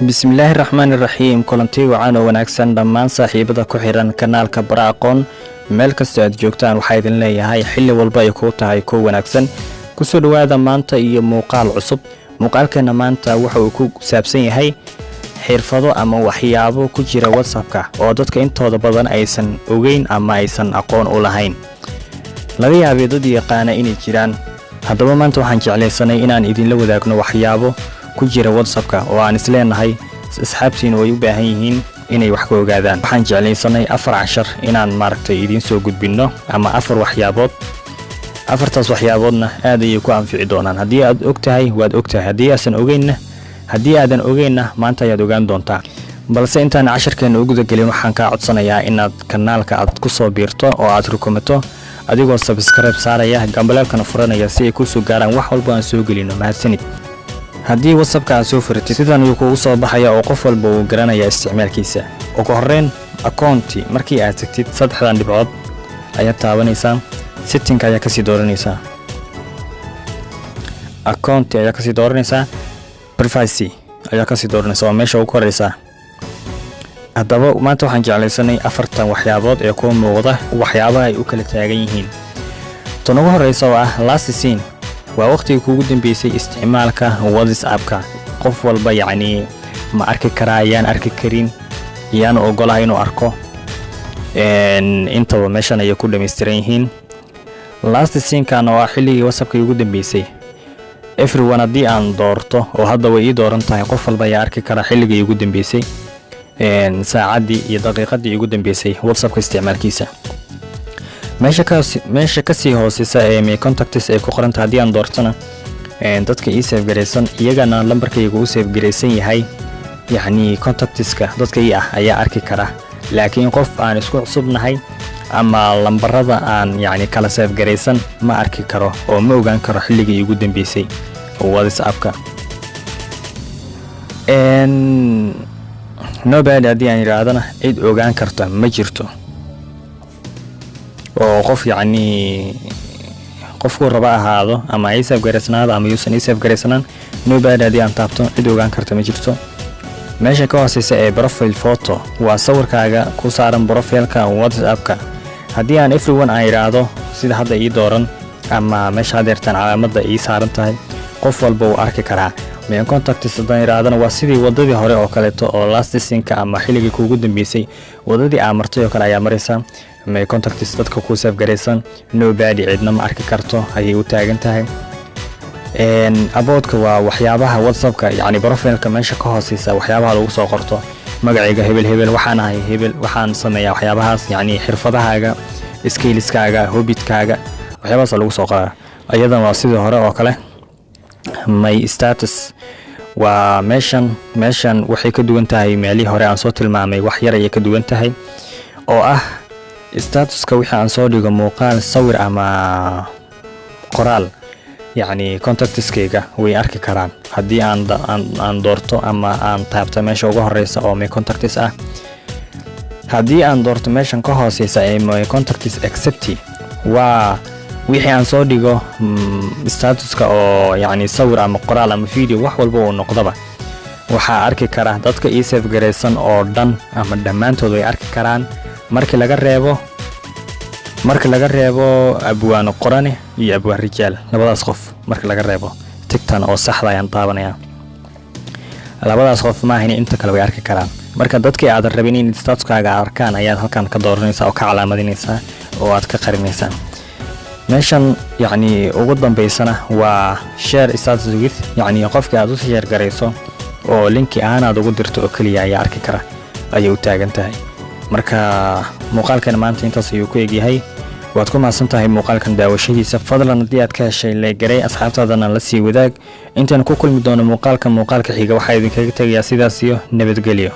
Bismillaahi raxmaani raxiim. Kulanti wacan oo wanaagsan dhammaan saaxiibada ku xiran kanaalka Bara Aqoon, meel kastoo aad joogtaan, waxaa idin leeyahay xilli walba ay kuu tahay kuw wanaagsan. Kusoo dhowaada maanta iyo muuqaal cusub. Muuqaalkeena maanta waxa uu ku saabsan yahay xirfado ama waxyaabo ku jira WhatsAppka oo dadka intooda badan aysan ogeyn ama aysan aqoon u lahayn. Laga yaabay dad yaqaana inay jiraan. Haddaba maanta waxaan jeclaysanay inaan idinla wadaagno waxyaabo ku jira WhatsAppka oo aan isleenahay asxaabtiina way u baahan yihiin inay wax ka ogaadaan. Waxaan jeclaysanay afar cashar inaan maaragtay idiin soo gudbinno ama afar waxyaabood. Afartaas waxyaaboodna aad ayay ku anfici doonaan. Haddii aad og tahay, waad og tahay. Haddii aasan ogeynna, haddii aadan ogeynna, maanta ayaad ogaan doontaa. Balse intaan casharkeena u gudagelin, waxaan kaa codsanayaa inaad kanaalka aad ku soo biirto oo aad rukumato, adigoo subscribe saaraya, gambaleelkana furanaya, si ay kusoo gaaraan wax walba aan soo gelino. Mahadsanid. Haddii WhatsAppka aad soo furatid, sidan ayuu kugu soo baxaya oo qof walba uu garanaya isticmaalkiisa. Ugu horreyn, account markii aad tagtid, saddexdan dhibcood ayaad taabanaysaa, settingka ayaa kasii dooranaysaa, account ayaa kasii dooranaysaa, privacy ayaa kasii dooranaysaa oo meesha ugu koreysaa. Haddaba maanta waxaan jeclaysanay afartan waxyaabood ee kuu muuqda waxyaabaha ay u kala taagan yihiin. Tan ugu horeysa oo ah last seen waa waqtigii kuugu dambeysay isticmaalka WhatsAppka. Qof walba yacnii ma arki karaa, yaan arki karin, yaanu ogolaha inuu arko, intaba meeshan ayay ku dhammaystiran yihiin. Last seenkan oo ah xilligii WhatsAppka ugu dambeysay. Everyone haddii aan doorto, oo hadda way ii dooran tahay, qof walba ayaa arki kara xilligii ugu dambeysay, saacaddii iyo daqiiqadii ugu dambeysay WhatsAppka isticmaalkiisa. Meesha kasii hooseysa ee my contacts ay ku qoranta haddii aan doortona, dadka ii save garaysan, iyagana lambarkayga u save garaysan yahay, yacni contactiska dadka ii ah ayaa arki kara. Laakiin qof aan isku cusubnahay ama lambarada aan yacni kala save garaysan ma arki karo oo ma ogaan karo xilligii iigu dambeysay WhatsAppka. Nobody haddii aan yidhaahdana, cid ogaan karta ma jirto, oo qof yacni qofkuu raba ahaado, ama ii save garaysnaado ama yuusan ii save garaysanaan, nobody haddii aan taabto, cid ogaan karta ma jirto. Meesha ka hooseysa ee profile photo waa sawirkaaga ku saaran profileka WhatsAppka. Haddii aan everyone aan yidhaahdo, sida hadda ii dooran ama meesha hadeertaan calaamadda ii saaran tahay, qof walba wuu arki karaa. My contacts haddaan yidhaahdana, waa sidii wadadii hore oo kaleeto oo last seenka ama xilligii kuugu dambeysay wadadii aa martay oo kale ayaa maraysa. My contacts dadka kuu save garaysan, nobody cidna ma arki karto ayay u taagan tahay. Aboutka waa waxyaabaha WhatsAppka, yacni profileka meesha ka hooseysa, waxyaabaha lagu soo qorto: magacayga hebel hebel, waxaan ahay hebel, waxaan sameeyaa waxyaabahaas, yacni xirfadahaaga, skillskaaga, hobbyskaaga, waxyaabahaas lagu soo qoraa. Iyadan waa sidii hore oo kale. My status waa meeshan. Meeshan waxay ka duwan tahay meelihii hore aan soo tilmaamay, wax yar ayay ka duwan tahay, oo ah statuska wixii aan soo dhigo, muuqaal, sawir ama qoraal, yacni contactiskayga way arki karaan haddii aan doorto ama aan taabto meesha ugu horeysa oo my contacts ah. Haddii aan doorto meeshan ka hooseysa ee my contacts except, waa wixii aan soo dhigo statuska oo yacni sawir ama qoraal ama video, wax walba uu noqdaba, waxaa arki kara dadka ii save garaysan oo dhan ama dhammaantood way arki karaan, marka laga reebo Abwaano Qorane iyo Abwaan Rijaal, labadaas qof marka laga reebo. Tigtan oo saxda ayaan taabanaya. Labadaas qof maahan, inta kale way arki karaan. Marka dadkii aadan rabin in statuskaaga arkaan ayaad halkan ka dooranaysaa oo ka calaamadinaysaa oo aad ka qarinaysaa. Meeshan yacni ugu dambeysana waa share status with, yacni qofkii aad u share garayso oo linki ahaan aad ugu dirto oo keliya ayaa arki kara ayay u taagan tahay. Marka muuqaalkan maanta intaas ayuu ku egyahay. Waad ku mahadsan tahay muuqaalkan daawashadiisa. Fadlan haddii aad ka heshay, like garay, asxaabtaadana la sii wadaag. Intaan ku kulmi doono muuqaalka muuqaalka xiga, waxaa idinkaga tegayaa sidaas iyo nabadgelyo.